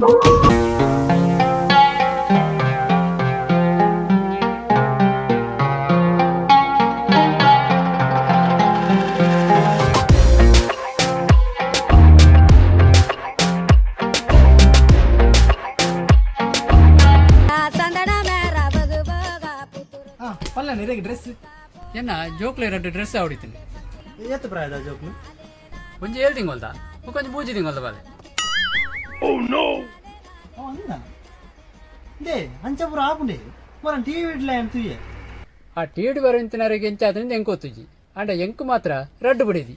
ಪಲ್ಲ ನಿರೆಗೆ dress. ಎನ್ನ ಜೋಕ್ಲೆ ರಡ್ಡ್ dress ಆವಡಿತೀನಿ. ಏತ್ ಪ್ರಾಯದ ಜೋಕ್ಲು? ಒಂಜಿ ಏಳ್ ತಿಂಗೊಲ್ದ, ಬೊಕ್ಕ ಒಂಜಿ 3 ತಿಂಗೊಲ್ದ ಬಾಲೆ. ಓ ಅಂದ they ಅಂಚ ಪೂರ ಆಪುಂಡೆ ಮರ ಟಿವಿ ಇಡ್ಲ ಏನು ತುಯ್ಯೆ. ಆ ಟೀಡ್ ಬರಂತಿನರಿಗೆ ಎಂಚಾದ್ರಿಂದ ಎಂಕ್ ಗೊತ್ತುಜಿ, ಆಂಡ ಎಂಕ್ ಮಾತ್ರ ರಡ್ಡು ಬಿಡಿದಿ.